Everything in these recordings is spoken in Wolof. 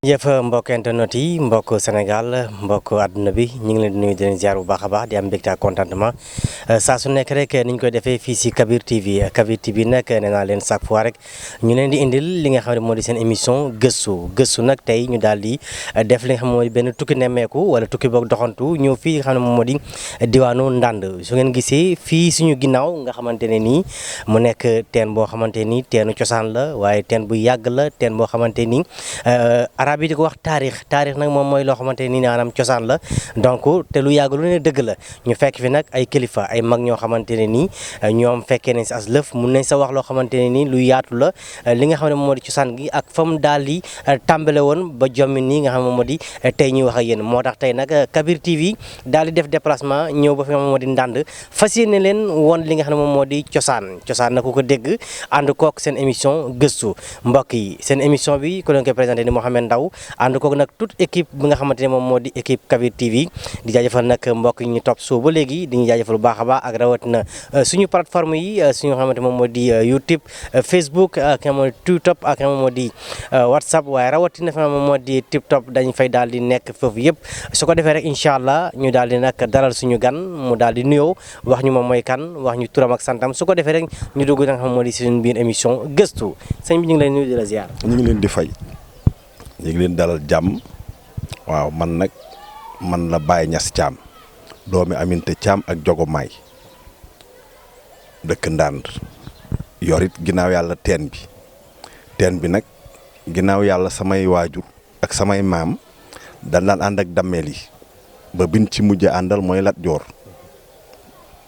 jëf mbokk internet yi mbokk Sénégal mbokk àdduna bi ñu ngi leen di nuyu di leen ziar bu baax a baax di am mbégte ak contentement saa su nekk rek ni ñu koy defee fii si Kabir TV nag nee naa leen chaque fois rek ñu leen di indil li nga xam ne moo di seen émission gëstu nag tey ñu daal di def li nga xam ne moo di benn tukki nemmeeku wala tukki boog doxantu ñëw fii nga xam ne moom moo di diwaanu Ndande su ngeen gisee fii suñu ginnaaw nga xamante ne nii mu nekk teen boo xamante ni teenu cosaan la waaye teen bu yàgg la teen boo xamante ni arab yi di ko wax taarix nag moom mooy loo xamante ni maanaam cosaan la donc te lu yàgg lu ne dëgg la ñu fekk fi nag ay kilifa ay mag ñoo xamante ne nii ñoom fekkee nañ si as lëf mun nañ sa wax loo xamante ne nii lu yaatu la li nga xam ne moo di cosaan gi ak fa mu daal di tàmbale woon ba jommi nii nga xam ne moo di tey ñuy wax ak yéen moo tax tey nag Kabir TV daal di def déplacement ñëw ba fi nga xam ne moo di Ndande fas yéene leen woon li nga xam ne moom moo di cosaan na ku ko dégg ànd kook seen émission gëstu mbokk yi seen émission bi ku leen koy présenté ni Mouhamed Ndaw ànd kook nag toute équipe bi nga xamante ne moom moo di équipe Kabir TV di jaajëfal nag mbokk yi ñu topp soo ba léegi di ñu jaajëfal bu baax a baax ak rawatina suñu plateforme yi suñu xamante moom moo di YouTube Facebook ak nga moo di TikTok ak nga moo di WhatsApp waaye rawatina fi moom moo di TikTok dañ fay daal di nekk foofu yëpp su ko defee rek incha allah ñu daal di nag dalal suñu gan mu daal di nuyoo wax ñu moom mooy kan wax ñu turam ak santam su ko defee rek ñu dugg nga xam moo di suñu biir émission gëstu sëñ bi ñu ngi lay nuyu di la ziar. ñu ngi leen di fay ñu ngi leen dalal jàmm waaw man la Baye Niass Thiam doomi Aminte Thiam ak Jogomaay dëkk Ndande yorit ginnaaw yàlla teen bi nag ginnaaw yàlla samay waajur ak samay maam daan ànd ak dammeel yi ba bin ci mujj àndal mooy Lat Joor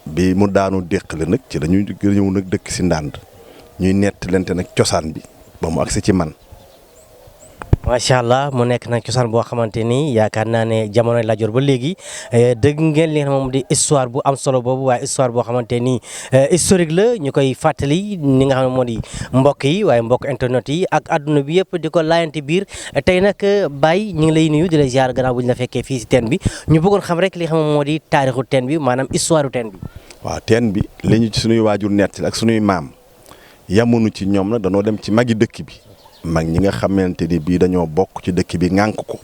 bi mu daanu déqale nag ci dañuy ñëw nag dëkk si Ndande ñuy nettalante nag cosaan bi ba mu agsi ci man. macha allah mu nekk nag cosaan boo xamante ni yaakaar naa ne jamonoy Lat Joor ba léegi dëgg ngeen li nga xam moom di histoire bu am solo boobu waaye histoire boo xamante ni historique la ñu koy fàttali ni nga xam ne moo di mbokk yi waaye mbokk internet yi ak adduna bi yëpp di ko laayante biir tey nag Baye ñu ngi lay nuyu di la ziar gannaaw bu ñu la fekkee fii si teen bi ñu bëggoon xam rek li nga xam moo di taarixu teen bi maanaam histoire teen bi. waaw teen bi li ñu ci suñuy waajur nett ak suñuy maam yamunu ci ñoom na danoo dem ci magi dëkk bi. mag ñi nga xamante ni bii dañoo bokk ci dëkk bi ŋànk ko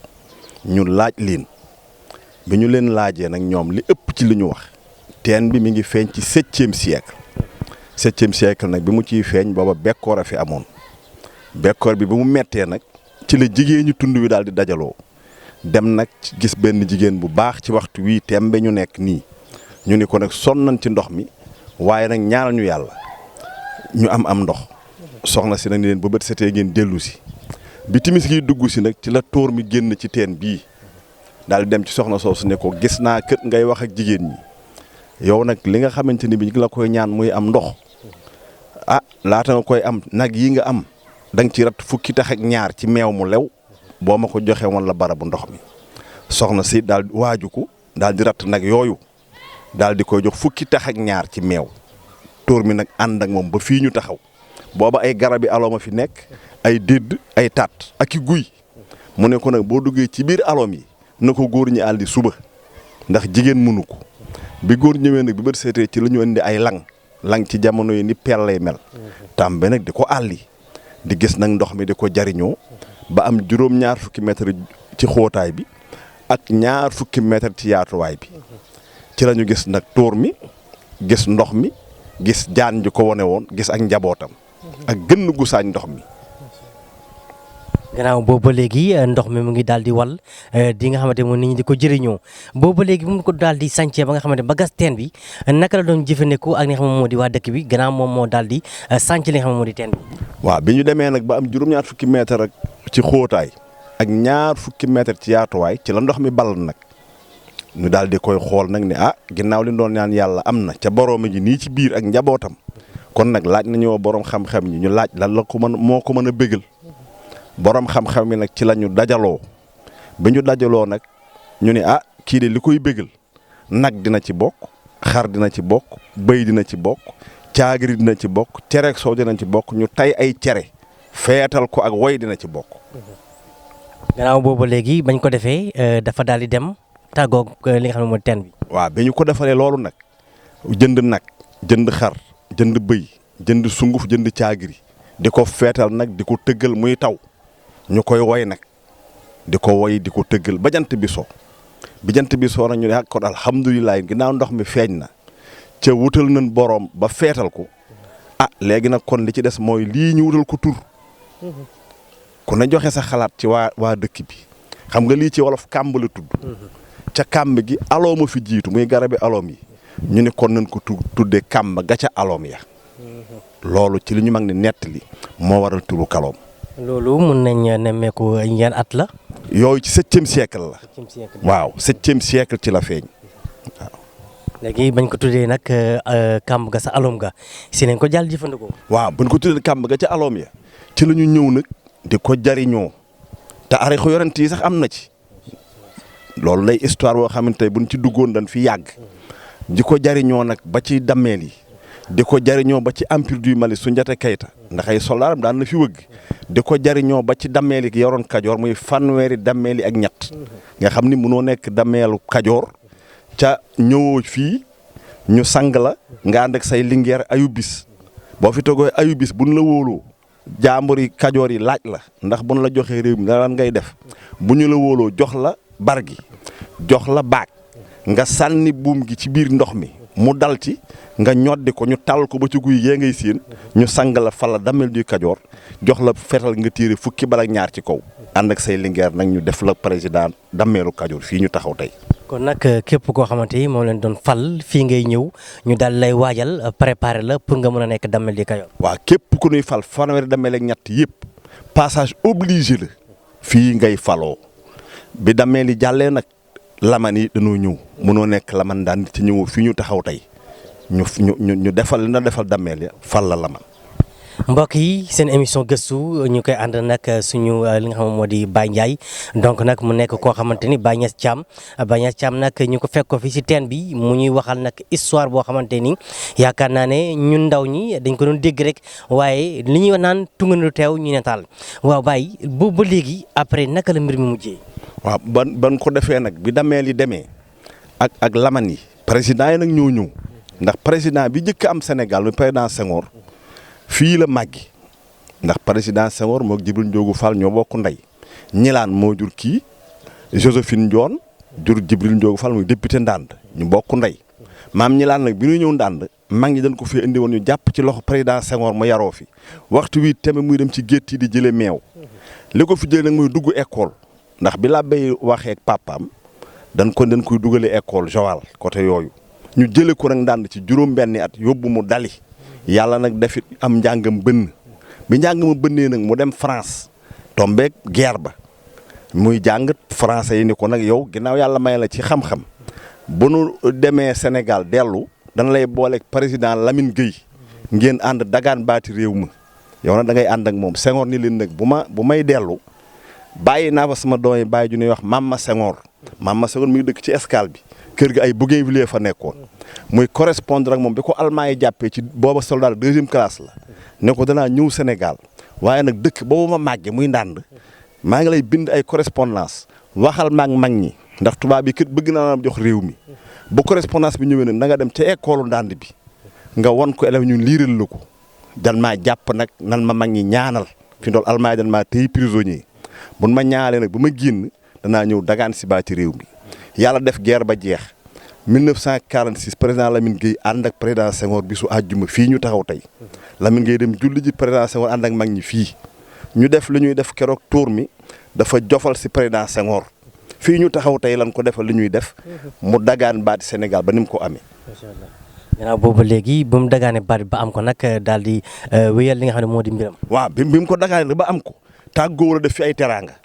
ñu laaj leen bi ñu leen laajee nag ñoom li ëpp ci li ñu wax teen bi mi ngi feeñ ci septième siècle nag bi mu ciy feeñ booba bekkoor a fi amoon bekkoor bi mu mettee nag ci la jigéen ñu tund wi daal di dajaloo dem nag gis benn jigéen bu baax ci waxtu wii tembe ñu nekk nii ñu ni ko nag sonn nañ ci ndox mi waaye nag ñaanal ñu yàlla ñu am ndox soxna si nag ni leen ba bët setee ngeen dellu si bi timis gi dugg si nag ci la tóor mi génn ci teen bii daal di dem ci soxna soosu ne ko gis naa kët ngay wax ak jigéen ñi yow nag li nga xamante ni bi ñu la koy ñaan muy am ndox laata nga koy am nag yi nga am da nga ci rat fukki tax ak ñaar ci meew mu lew boo ma ko joxe woon la barabu ndox mi soxna si daal waaju ko daal di rat nag yooyu daal di koy jox fukki tax ak ñaar ci meew tóor mi nag ànd ak moom ba fii ñu taxaw booba ay garabi aloom a fi nekk ay dédd ay taat ak i guy mu ne ko nag boo duggee ci biir aloom yi na ko góor ñi àldi suba ndax jigéen mënu ko bi góor ñëwee nag bi bët seetee ci la ñu indi ay lang ci jamono yi ni peel lay mel tàmbe nag di ko àlli di gis nag ndox mi di ko jariñoo ba am juróom-ñaar fukki mètre ci xóotaay bi ak ñaar fukki mètre ci yaatuwaay bi ci la ñu gis nag tóor mi gis ndox mi gis jaan ji ko wone woon gis ak njabootam ak gënn gu saañ ndox mi. gannaaw boobu ba léegi ndox mi mu ngi daal di wal di nga xamante moom nit ñi di ko jëriñoo boobu ba léegi bu mu ko daal di sàncee ba nga xamante ba gas teen bi naka la doon jëfandikoo ak li nga xam moo di waa dëkk bi gannaaw moom moo daal di sànc li nga xam moo di teen bi. waaw bi ñu demee nag ba am juróom-ñaar fukki mètre ak ci xóotaay ak ñaar fukki mètre ci yaatuwaay ci la ndox mi ball nag ñu daal di koy xool nag ne ginnaaw li doon ñaan yàlla am na ca boroom ji nii ci biir ak njabootam. kon nag laaj nañoo borom xam-xam ñi ñu laaj lan la ko moo ko mën a bégal borom xam-xam yi nag ci la ñu dajaloo bi ñu dajaloo nag ñu ne kii de li koy bégal nag dina ci bokk xar dina ci bokk bëy dina ci bokk caagiri dina ci bokk cere ak soow dina ci bokk ñu tay ay cere feetal ko ak woy dina ci bokk. gannaaw boobu léegi bañ ko defee dafa daal di dem tàggoog li nga xam ne mooy teen bi. waaw bi ñu ko defalee loolu nag jënd nag jënd xar. jënd bëy jënd sunguf jënd caagiri di ko feetal nag di ko tëggal muy taw ñu koy woy nag di ko woy di ko tëggal ba jant bi so bi jant bi soo nag ñu ne kon alhamdulilah ginnaaw ndox mi feeñ na ca wutal nañ boroom ba feetal ko léegi nag kon li ci des mooy lii ñu wutal ko tur ku ne joxe sa xalaat ci waa dëkk bi xam nga lii ci wolof kàmb la tudd ca kàmb gi aloom a fi jiitu muy garabi aloom yi ñu ne kon nañ ko tuddee kàmb ga ca aloom ya loolu ci li ñu mag ne nettali moo waral turu kaloom. loolu mun nañ nemmeeku yan at la. yooyu ci 7e siècle la. waaw 7e siècle ci la feeñ waaw. léegi bañ ko tuddee nag kàmb ga sa aloom ga si nañ ko jàll jëfandikoo. waaw bañ ko tuddee kàmb ga ca aloom ya ci la ñu ñëw nag di ko jariñoo te arixu yorent yi sax am na ci loolu lay histoire boo xamante ne buñ ci duggoon dañ fi yàgg di ko jariñoo nag ba ci dammeel yi di ko jariñoo ba ci empire du Mali Soundiata Keita ndax ay soldaaram daan na fi wëgg di ko jariñoo ba ci dammeel yi yoroon Kajoor muy fanweeri dammeel yi ak ñett nga xam ni mënoo nekk dammeelu Kajoor ca ñëwoo fii ñu sang la nga ànd ak say lingeer ayu bis boo fi toogee ayu bis buñ la wóoloo jaambur yi Kajoor yi laaj la ndax buñ la joxee réew mi lan ngay def bu ñu la wóoloo jox la bar gi jox la baag nga sànni buum gi ci biir ndox mi mu dal ci nga ñoddi ko ñu tal ko ba ci guy yee ngay séen ñu sang la fala dammel du Kajoor jox la fetal nga tiire fukki bal ak ñaar ci kaw ànd ak say lingeer nag ñu def la président dammeelu Kajoor fii ñu taxaw tey. kon nag képp koo xamante ni moom leen doon fal fii ngay ñëw ñu daal lay waajal préparer la pour nga mën a nekk dammel du Kajoor. waaw képp ku ñuy fal fanweeri dammel ak ñett yëpp passage obligé la fii ngay faloo bi dammel yi jàllee nag laman yi dañoo ñëw mënoo nekk laman daan ci ñëwoo fii ñu taxaw tey ñu defal li na defal dammel ya fal la laman. mbokk yi seen émission gëstu ñu koy ànd nag suñu li nga xam moo di Baye Ndiaye donc nag mu nekk koo xamante ni Baye Niass Thiam nag ñu ko fekk ko fi si teen bi mu ñuy waxal nag histoire boo xamante ni yaakaar naa ne ñun ndaw ñi dañ ko doon dégg rek waaye li ñuy wax naan tungandu teew ñu ne taal waaw Baye boobu ba léegi après naka la mbir mi mujjee. waaw ban ko defee nag bi dammeel yi demee ak laman yi président yi nag ñoo ñëw ndax président bi njëkk am Sénégal muy président Senghor fii la màggi ndax président Senghor moog Djibril Ndiogou Fall ñoo bokk ndey ñilaan moo jur kii Joséphine Ndione jur Djibril Ndiogou Fall muy député Ndande ñu bokk ndey maam ñilaan nag bi ñu ñëw Ndande mag ñi dañ ko fi indi woon ñu jàpp ci loxo président Senghor mu yaroo fi waxtu wi tamit muy dem ci gétt yi di jëlee meew li ko fi jëlee nag muy dugg école ndax bi la bay waxee ak papaam dañ koy dugalee école Joal côté yooyu ñu jëlee ko nag Ndande ci juróom-benni at yóbbu mu dali yàlla nag defit am njàngam bënn bi njàngama bënnee nag mu dem France tombeek guerre ba muy jàng français yi ni ko nag yow ginnaaw yàlla may la ci xam-xam bu nu demee Sénégal dellu dana lay booleeg président Lamine Gueye ngeen ànd dagaan baati réew ma yow nag da ngay ànd ak moom Senghor ni leen nag bu may dellu bàyyi naa fa sama doom yi bàyyi ju ñuy wax Mama Senghor mi ngi dëkk ci Escale bi kër ga ay Bougainville fa nekkoon muy correspondre ak moom bi ko Allemand yi jàppee ci booba soldat 2e classe la ne ko danaa ñëw Sénégal waaye nag dëkk boobu ma màggee muy Ndande maa ngi lay bind ay correspondance waxal mag ñi ndax tubaab bi kët bëgg naa la jox réew mi bu correspondance bi ñëwee nag na nga dem ca école Ndande bi nga won ko élèves ñu liiral la ko dan maa jàpp nag nan ma mag ñi ñaanal fi ndool Allemand yi dan maa téye prisonnier buñ ma ñaanalee nag ba ma génn danaa ñëw dagaan si baati réew mi yàlla def guerre ba jeex 1946 président Lamine Gueye ànd ak président Senghor bisu àjjuma fii ñu taxaw tey Lamine Gueye dem julli ji président Senghor ànd ak mag ñi fii ñu def li ñuy def keroog tour mi dafa jofal si président Senghor fii ñu taxaw tey lan ko defal li ñuy def mu dagaan baati Sénégal ba ni mu ko amee. macha allah gannaaw boobu léegi ba mu dagaane baat ba am ko nag daal di wéyal li nga xam ne moo di mbiram. waaw bi mu ko dagaane ba am ko tàggoo la def fi ay teraanga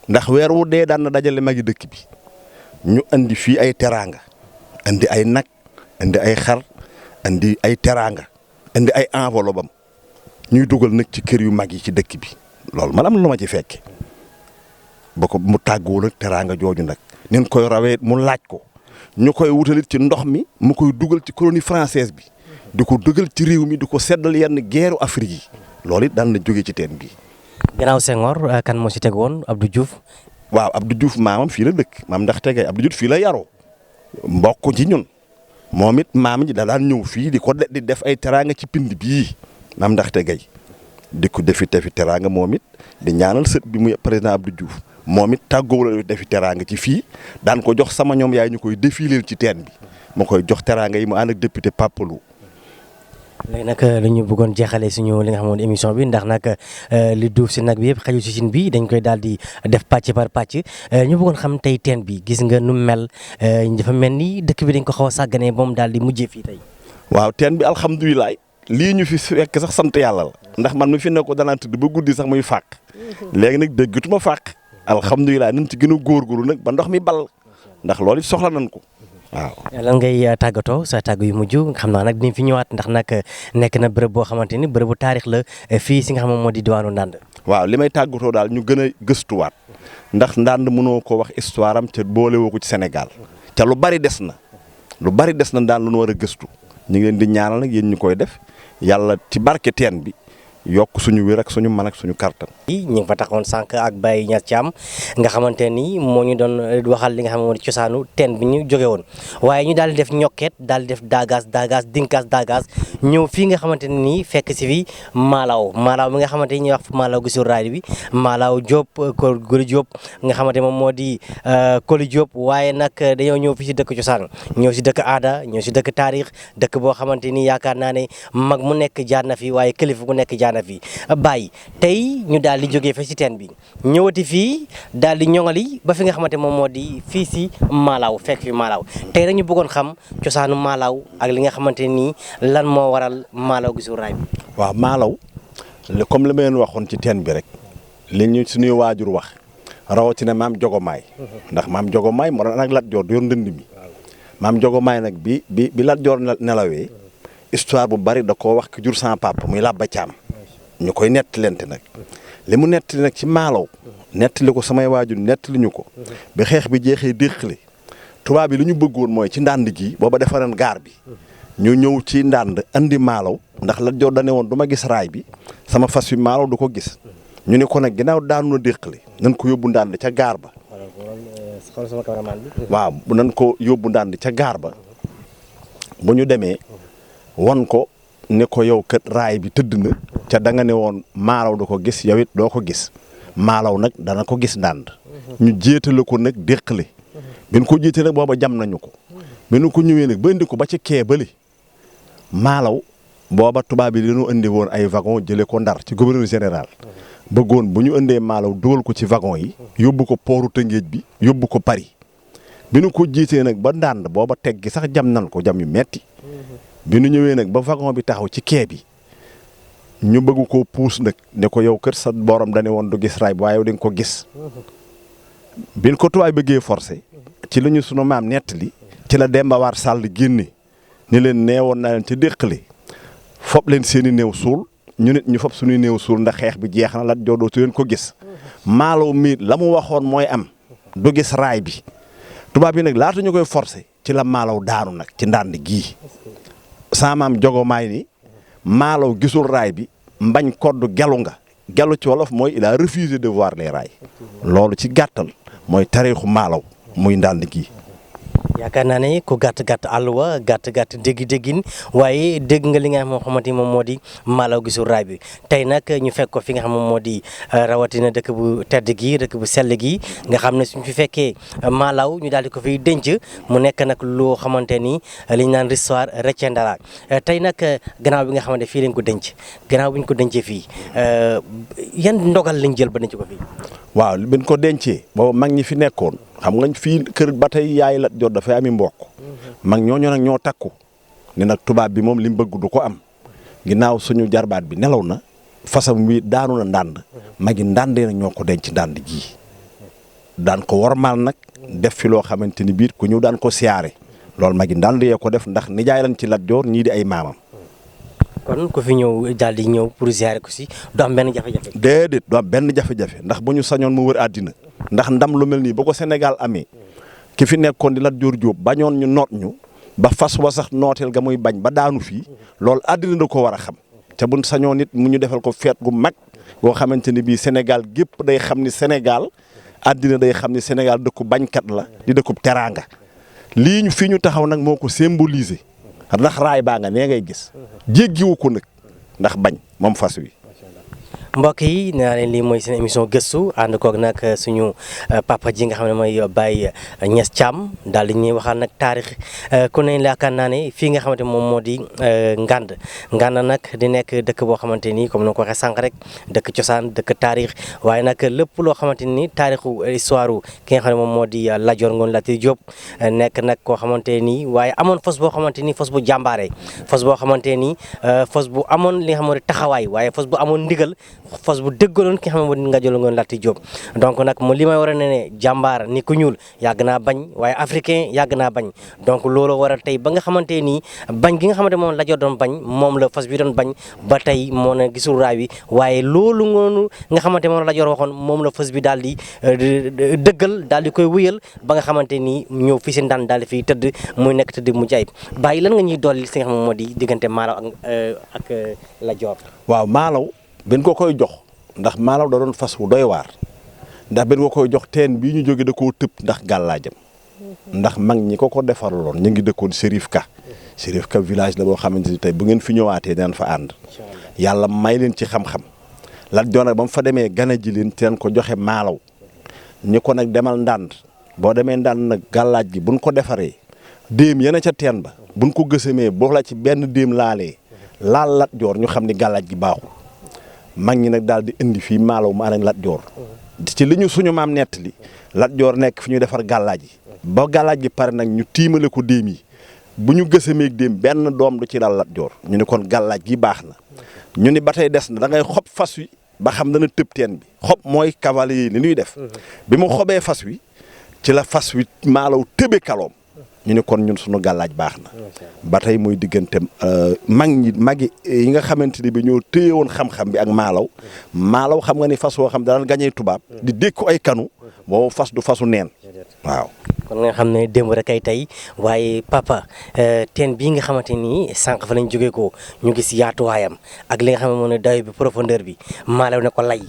ndax weer wu dee daan na dajale magi dëkk bi ñu andi fii ay teraanga. andi ay nag andi ay xar andi ay teraanga andi ay enveloppe am ñuy dugal nag ci kër yu mag yi ci dëkk bi loolu man am lu ma ci fekke ba ko mu tàggoo nag teraanga jooju nag nin koy rawee mu laaj ko ñu koy wutalit ci ndox mi mu koy dugal ci colonie française bi di ko dugal ci réew mi di ko seddal yenn guerru Afrique yi loolu it daan na jógee ci teen bi. gannaaw Senghor kan moo si teg woon Abdou Diouf. waaw Abdou Diouf maamam fii la dëkk maam ndax tegee Abdou Diouf fii la yaroo. mbokk ci ñun moom it maam ji da daan ñëw fii di ko di def ay teraanga ci pind bii maam ndaxte gay di ko defi teraanga moom it di ñaanal sët bi muy président Abdou Diouf moom it tàggoo la defi teraanga ci fii daan ko jox sama ñoom yaay ñu koy défileel ci teen bi ma koy jox teraanga yi mu ànd ak député Papa Lou. léegi nag li ñu bëggoon jeexalee suñu li nga xamoon émission bi ndax nag li duuf si nag bi yëpp xaju si cin bi dañ koy daal di def pàcc par pàcc ñu bëggoon xam tey teen bi gis nga nu mel dafa mel ni dëkk bi dañ ko xaw a sàgganee ba mu daal di mujjee fii tey. waaw teen bi alhamdulilah lii ñu fi fekk sax sant yàlla la ndax man mi fi ne ko danaa tëdd ba guddi sax muy fàq léegi nag déggatuma fàq alhamdulilah nañ ci gën a góorgóorlu nag ba ndox mi ball ndax loolu it soxla nañ ko. waaw lan ngay tàggatoo sa tàgg yu mujj xam naa nag dinañ fi ñëwaat ndax nag nekk na bërëb boo xamante ni bërëbu taarix la fii si nga xam moo di diwaanu Ndande. waaw li may tàggatoo daal ñu gën a gëstuwaat ndax Ndande mënoo ko wax histoire am ca boole woo ko ci Sénégal ca lu bari des na daan lu ñu war a gëstu ñu ngi leen di ñaanal nag yéen ñu koy def yàlla ci barke teen bi yokk suñu wér ak suñu man ak suñu kartan. ñu ngi fa taxawoon sànq ak Baye Niass Thiam nga xamante ni moo ñu doon waxal li nga xam ne moo di cosaanu teen bi ñu jóge woon waaye ñu daal di def ñokket daal di def daagaas daagaas ñëw fii nga xamante ne nii fekk si fi Malaw mi nga xamante ni ñuy wax Malaw gi sur raay bi Malaw Diop Koli Diop nga xamante moom moo di Koli Diop waaye nag dañoo ñëw fii si dëkk cosaan ñëw si dëkk aada ñëw si dëkk taarix dëkk boo xamante ni yaakaar naa ne mag mu nekk jaar na fi waaye kilifa gu nekk jaar na fi Baye tey ñu daal di jógee fa si teen bi ñëwati fii daal di ñoŋali ba fi nga xamante moom moo di fii si Malaw fekk fi Malaw tey rek ñu bëggoon xam cosaanu Malaw ak li nga xamante nii lan moo waral Malaw gi sur raay bi. waaw Malaw comme li ma leen waxoon ci teen bi rek li ñu suñuy waajur wax rawatina maam Jogomaay ndax maam Jogomaay moo doon ak Lat Joor yor ndënd mi maam Jogomaay nag bi Lat Joor nelawee histoire bu bari da koo wax ki jur sama papa muy Labba Caam ñu koy nettalente nag li mu nettali nag ci Malaw nettali ko samay waajur nettali ñu ko bi xeex bi jeexee déqale tubaab bi li ñu bëggoon mooy ci ndànd gi booba defaran gaar bi ñu ñëw ci ndànd andi Malaw ndax Lat Joor dane woon du ma gis raay bi sama fas wi Malaw du ko gis ñu ne ko nag ginnaaw daanu na déqale nañ ko yóbbu ndànd ca gaar ba waaw nañ ko yóbbu ndànd ca gaar ba bu ñu demee won ko ne ko yow kat raay bi tëdd na ca da nga ne woon Malaw du ko gis yow it doo ko gis Malaw nag dana ko gis ndànd ñu jéetale ko nag déqale bi ñu ko jéetale nag booba jam nañu ko bi ñu ko ñëwee nag ba indi ko ba ci kee bali Malaw booba tubaab bi dañoo indi woon ay wagon jëlee ko Ndar ci gouverneur général bëggoon bu ñu indee Malaw dugal ko ci wagon yi yóbbu ko pooru Tëngéej bi yóbbu ko Paris bi ñu ko jiitee nag ba ndànd booba teg gi sax jam nan ko jam yu metti bi ñu ñëwee nag ba wagon bi taxaw ci quai bi ñu bëgg koo puus nag ne ko yow kër sa borom dane woon du gis raay bi waaye yow di nga ko gis biñ ko tubaab bëggee forcé ci la ñu sunu maam nettali ci la Demba War Sall génne ni leen neewoon naa leen ca déqale fob leen seen i néew suul ñu nit ñu fob suñuy néew suul ndax xeex bi jeex na Lat Joor dootu leen ko gis Malaw mi la mu waxoon mooy am du gis raay bi tubaab yi nag laata ñu koy forcé ci la Malaw daanu nag ci ndànd gii saamaam Jogomaay ni Malaw gisul raay bi mbañ koddu gelu nga gelu ci wolof mooy il a refusé de voir les rails loolu ci gàttal mooy taarixu Malaw muy ndànd gi. yaakaar naa ne ku gàtt àll wa gàtt dégg-déggin waaye dégg nga li nga xamante ni moom moo di Malaw gi sur raay bi tey nag ñu fekk ko fi nga xam moom moo di rawatina dëkk bu tedd gi dëkk bu sell gi nga xam ne suñ fi fekkee Malaw ñu daal di ko fiy denc mu nekk nag loo xamante ni li ñu naan histoire retiendra tey nag gannaaw bi nga xamante fii lañ ko denc gannaaw bi ñu ko dencee fii yan ndogal lañ jël ba denc ko fii. waaw bi ñu ko dencee booba mag ñi fi nekkoon xam nga fii kër ba tey yaay Lat Joor dafay ami mbokk mag ñooñu nag ñoo takku ne nag tubaab bi moom li mu bëgg du ko am ginnaaw suñu jarbaat bi nelaw na fasam wi daanu na ndànd magi ndàndee nag ñoo ko denc ndànd ji daan ko wormaal nag def fi loo xamante ni biir ku ñëw daan ko siyaare loolu magi ndànd yee ko def ndax nijaay lañ ci Lat Joor ñii di ay maamam. kon ku fi ñëw daal di ñëw pour ziare ko si du am benn jafe-jafe. déedéet du am benn jafe-jafe ndax bu ñu sañoon mu wër àddina ndax ndam lu mel nii ba ko Sénégal amee ki fi nekkoon di Lat Joor Jóob bañoon ñu noot ñu ba fas wa sax nooteel ga muy bañ ba daanu fii loolu àddina da ko war a xam te buñ sañoon nit mu ñu defal ko feet gu mag boo xamante ni bii Sénégal gépp day xam ni Sénégal àddina day xam ni Sénégal dëkku bañkat la di dëkkub teraanga lii ñu fii ñu taxaw nag moo ko symboliser ndax raay baa nga nee ngay gis jéggiwu ko nag ndax bañ moom fas wi. mbokk yi nee naa leen lii mooy seen émission gëstu ànd koog nag suñu papa ji nga xam ne mooy Baye Niass Thiam daal di ñuy waxal nag taarix ku ne yaakaar naa ne fii nga xamante moom moo di Ngand nag di nekk dëkk boo xamante ni comme ni ko waxee sànq rek dëkk cosaan dëkk taarix waaye nag lépp loo xamante ni taarixu histoire ki nga xam ne moom moo di Lat Dior Ngoné Latyr Diop nekk nag koo xamante ni waaye amoon fos boo xamante ni fos bu jàmbaare fos boo xamante ni fos bu amoon li nga xam ne taxawaay waaye fos bu amoon ndigal fos bu déggaloon ki nga xam ne moo di Lat Dior Ngoné Latyr Diop donc nag mu li may war a ne jàmbaar ni ku ñuul yàgg naa bañ waaye africain yàgg naa bañ donc loolu war a tey ba nga xamante ni bañ gi nga xamante moom Lat Dior doon bañ moom la fos bi doon bañ ba tey moo ne gisul raay wi waaye loolu ngoonu nga xamante moom la Lat Dior waxoon moom la fos bi daal di dëggal daal di koy wéyal ba nga xamante ni ñëw fii si Ndande daal di fiy tëdd muy nekk tëdd mu jaayib bàyyi lan nga ñuy dolli si nga xam moo di diggante Malaw ak Lat Dior. waaw Malaw ben ko koy jox ndax Malaw da doon fas wu doy waar ndax ben ko koy jox teen bii ñu jóge da koo tëb ndax gàllaajam ndax mag ñi ko defaraloon ñu ngi dëkkoon Chérif Ka village la boo xamante ni tey bu ngeen fi ñëwaatee dinañ fa ànd yàlla may leen ci xam-xam Lat Dior nag ba mu fa demee gana ji leen teen ko joxe Malaw ñi ko nag demal Ndande boo demee Ndande nag gàllaaj gi buñ ko defaree déem yena ca teen ba buñ ko gësamee boo la ci benn déem laalee laal Lat Dior ñu xam ni gàllaaj gi baaxul mag ñi nag daal di indi fii Malaw ma leen Lat Dior ci li ñu suñu maam nettali Lat Dior nekk fi ñuy defar gàllaaj yi ba gàllaaj gi pare nag ñu tiimale ko déem yi bu ñu gësameeg déem benn doom du ci dal Lat Dior ñu ni kon gàllaaj gi baax na ñu ni ba tey des na da ngay xob fas wi ba xam dana tëb teen bi xob mooy cavalier yi li ñuy def bi mu xobee fas wi ci la fas wi Malaw tëbe kaloom ñu ne kon ñun suñu gàllaaj baax na ba tey muy diggante magi yi nga xamante ni bi ñoo téye woon xam-xam bi ak Malaw xam nga ni fas woo xam daan gañee tubaab di dékku ay kanu boobu fas du fasu neen waaw kon nga xam ne démb rek ay tey waaye papa teen bii nga xamante ni sànq fa lañ jógee ko ñu gis yaatuwaayam ak li nga xam ne moo ne dayo bi profondeur bi Malaw ne ko lay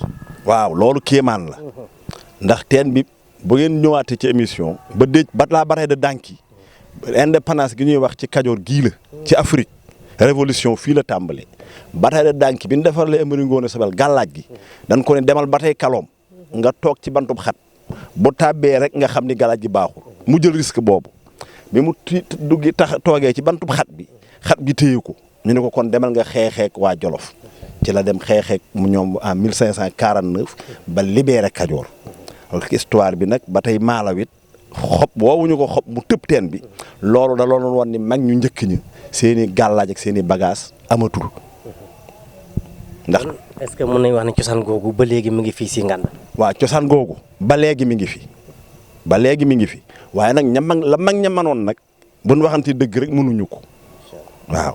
waaw loolu kéemaan la ndax teen bi bu ngeen ñëwaatee ci émission ba déj bat laa baree de dànki indépendance gi ñuy wax ci Kajoor gii la ci Afrique révolution fii la tàmbale bataille de Danki bi ñu defarlee Amari Ngoone Sobel gàllaaj gi dañ ko ne demal batay kaloom nga toog ci bantub xat bu tàbbee rek nga xam ni gàllaaj gi baaxul mu jël risque boobu bi mu duggi toogee ci bantub xat bi téye ko ñu ne ko kon demal nga xeexeek waa Jolof ci la dem xeexeek mu ñoom en 1549 ba libéré Kajoor histoire bi nag ba tey Malaw it xob woowuñu ko xob mu tëb teen bi loolu da loon woon ni mag ñu njëkk ñi seeni gàllaaj ak seeni bagage amatul ndax est-ce que mën nañu wax ne cosaan googu ba léegi mi ngi fii si Ngand waaw cosaan googu ba léegi mi ngi fi waaye nag la mag ña manoon nag buñ waxante dëgg rek mënuñu ko waaw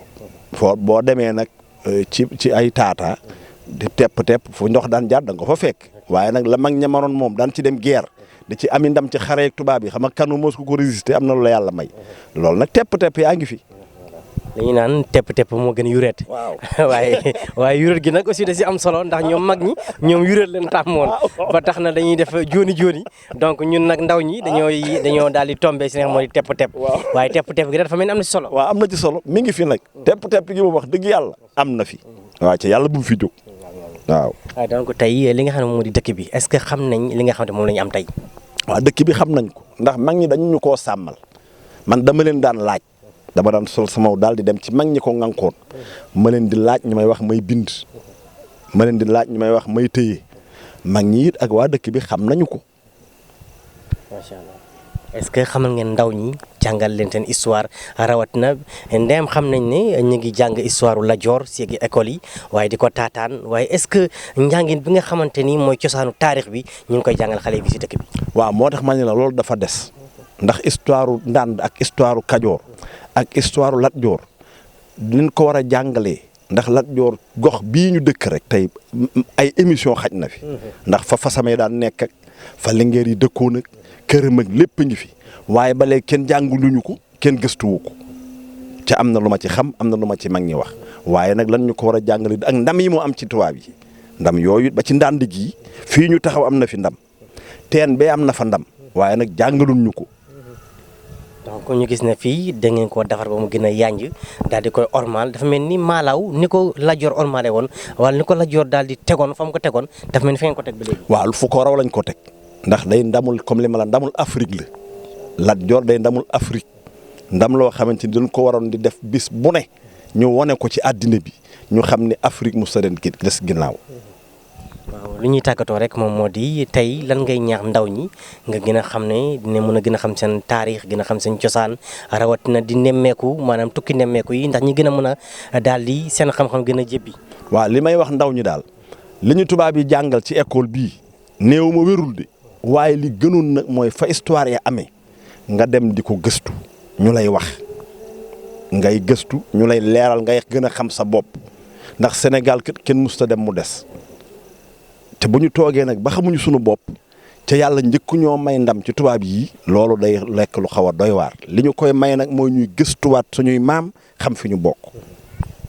foo boo demee nag ci ay taata di tepp fu ndox daan jaar da nga ko fa fekk waaye nag la mag ña manoon moom daan ci dem guerre da ci ami ndam ci xareek tubaab yi xam nga kanu mos ko résister am na lu la yàlla may loolu nag tepp yaa ngi fi. dañuy naan tepp moo gën yuret. waaw waaye yuret gi nag aussi da si am solo ndax ñoom mag ñi ñoom yuret leen tàmmoon ba tax na dañuy def jooni donc ñun nag ndaw ñi dañoo daal di tombé si nga xam mooy tepp. waaye tepp gi dafa mel ni am na ci solo. waaw am na ci solo mi ngi fi nag tepp gi moom wax dëgg yàlla am na fi. waaw ci yàlla bu mu fi jóg waaw. donc tey li nga xam ne moom di dëkk bi est-ce que xam nañ li nga xam ne moom la ñu am tey. waaw dëkk bi xam nañ ko ndax mag ñi dañu ñu koo sàmmal man dama leen daan laaj dama daan sol sama daal di dem ci mag ñi ko ŋànkoon ma leen di laaj ñu may wax may bind ma leen di laaj ñu may wax may tëye mag ñi it ak waa dëkk bi xam nañu ko. macha allah est-ce que xamal ngeen ndaw ñi jàngal leen seen histoire rawatina ndeyam xam nañ ne ñu ngi jàng histoire Lat Dior si école yi waaye di ko taataan waaye est-ce que njàngin bi nga xamante ni mooy cosaanu taarix bi ñu ngi koy jàngal xale bi si dëkk bi. waaw moo tax ma ne la loolu dafa des ndax histoire Ndande ak histoire Kajoor ak histoire Lat Dior dinañ ko war a jàngalee ndax Lat Dior gox bii ñu dëkk rek tey ay émission xaj na fi ndax fa fasamee daan nekk ak fa lingeer yi dëkkoon ak këram ak lépp ngi fi waaye ba léegi kenn jànguluñu ko kenn gëstuwu ko ca am na lu ma ci xam am na lu ma ci mag ñi wax waaye nag lan ñu ko war a jàngale ak ndam yi moo am ci tubaab yi ndam yooyu ba ci Ndande gii fii ñu taxaw am na fi ndam teen bee am na fa ndam waaye nag jàngaluñ ñu ko. kon ñu gis ne fii da ngeen koo defar ba mu gën a yanj daal di koy ormal dafa mel ni Malaw ni ko Lat Joor ormale woon wala ni ko Lat Joor daal di tegoon fa mu ko tegoon dafa mel ni fa ngeen ko teg ba léegi. waaw fu ko raw lañ ko teg ndax day ndamul comme li ma la ndamul Afrique la Lat Joor day ndamul Afrique ndam loo xamante ni dañ ko waroon di def bis bu ne ñu wone ko ci àddina bi ñu xam ne Afrique mu sa den des ginnaaw. waaw lu ñuy tàggatoo rek moom moo di tey lan ngay ñaax ndaw ñi nga gën a xam ne dina mën a gën a xam seen taarix gën a xam seen cosaan rawatina di nemmeeku maanaam tukki nemmeeku yi ndax ñi gën a mën a daal di seen xam-xam gën a jébbi. waaw li may wax ndaw ñi daal li ñu tubaab yi jàngal ci école bii néew ma wérul de waaye li gënoon nag mooy fa histoire ya amee nga dem di ko gëstu ñu lay wax ngay gëstu ñu lay leeral ngay gën a xam sa bopp ndax Sénégal kat kenn musta dem mu des. te bu ñu toogee nag ba xamuñu sunu bopp te yàlla njëkku ñoo may ndam ci tubaab yi loolu day lekk lu xaw a doy waar li ñu koy may nag mooy ñuy gëstuwaat suñuy maam xam fi ñu bokk.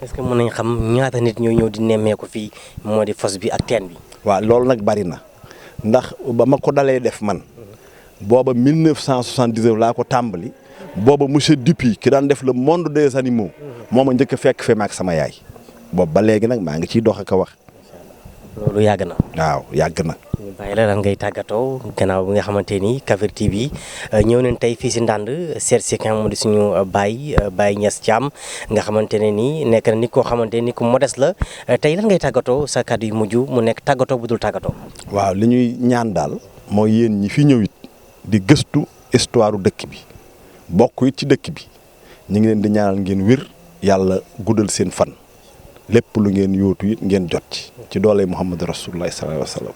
est-ce que mën nañ xam ñaata nit ñoo ñëw di nemmeeku fii moo di fos bi ak teen bi. waaw loolu nag bari na ndax ba ma ko dalee def man booba 1979 laa ko tàmbali booba monsieur Dupuy ki daan def le monde des animaux moo ma njëkk a fekk fe maak sama yaay boobu ba léegi nag maa ngi ciy dox ak a wax. loolu yàgg na. waaw yàgg na. ñu bàyyi la lan ngay tàggatoo gannaaw bi nga xamante ni Kavir TV ñëw nañ tey fii si Ndande seet si kan mu di suñu Baye Niass Thiam nga xamante ne nii nekk na nit koo xamante ni ku modeste la tey lan ngay tàggatoo sa kàddu yu mujj mu nekk tàggatoo bu dul tàggatoo. waaw li ñuy ñaan daal mooy yéen ñi fi ñëw it di gëstu histoire dëkk bi bokk it ci dëkk bi ñu ngi leen di ñaanal ngeen wér yàlla guddal seen fan. lépp lu ngeen yóotu it ngeen jot ci doole Muhammad Rasulullah sallallahu alayhi wa sallam.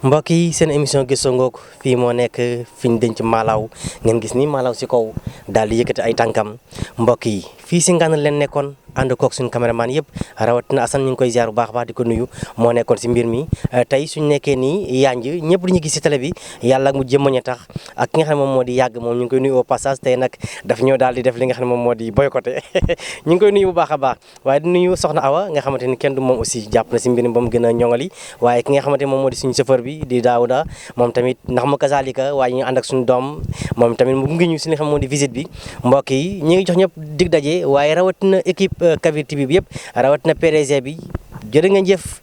mbokk yi seen émission Gëstoo Ngoog fii moo nekk fi ñu denc Malaw ngeen gis ni Malaw si kaw daal di yëkkati ay tànkam mbokk yi fii si Ngane leen nekkoon ànd koog suñu caméraman yëpp rawatina Assane ñu ngi koy ziar bu baax a baax di ko nuyu moo nekkoon si mbir mi tey suñu nekkee nii yanj ñëpp di ñu gis si télé bi yàlla mu jëmmañ a tax ak ki nga xam ne moom moo di yàgg moom ñu ngi koy nuyu au passage tey nag daf ñoo daal di def li nga xam ne moom moo di boycotté ñu ngi koy nuyu bu baax a baax waaye di nuyu soxna Awa nga xamante ni kenn du moom aussi jàpp na si mbir mi ba mu gën a ñoŋali waaye ki nga xamante moom moo di suñu chauffeur bi di Daouda moom tamit ndax ma kazalika waaye ñu ànd ak suñu doom moom tamit mu ngi ñu si li nga xam moo di visite bi mbokk yi ñi ngi jox ñëpp dig daje waaye rawatina équipe Kavir TV bi yëpp rawatina PDG bi jërë ngeen jëf